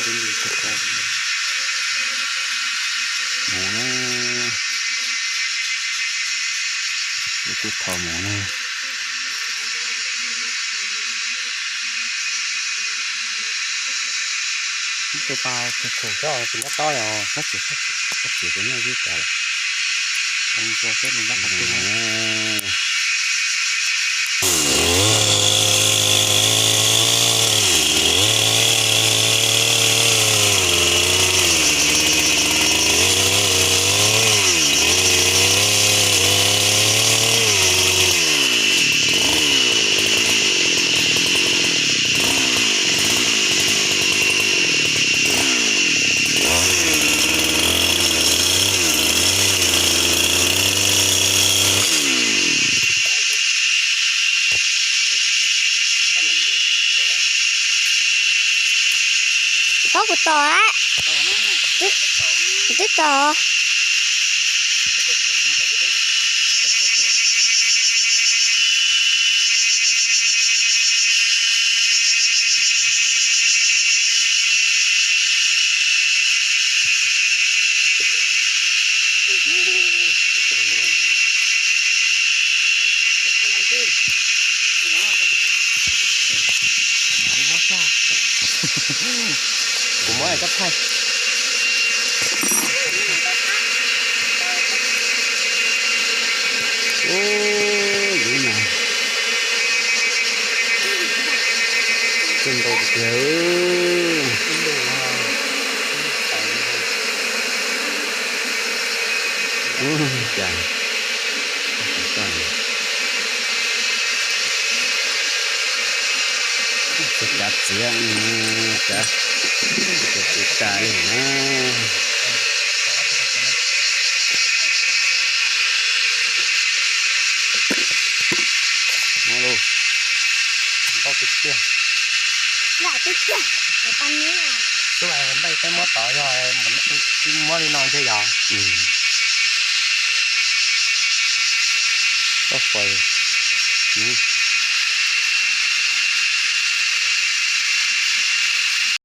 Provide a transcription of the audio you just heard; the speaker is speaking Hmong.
Mus na, ib tug thaum mus na. Tus pas khum khum coj tus mob tob os, sab xis sab xis sab xis tus noj ib tas lawm. Ua ntsuag xwb nws nyob qhov twg na. Thaub kuv tom a, twb tom. Kuv muab koj thaij. Ub, yuv no txij ntau tiag. Ub, cas txog cav txiav, cav txiav tas li na. Muab lauj, ntau tiag tiag. Xub npaj peb muab tod yog muab li no thiab yog. Koj fais,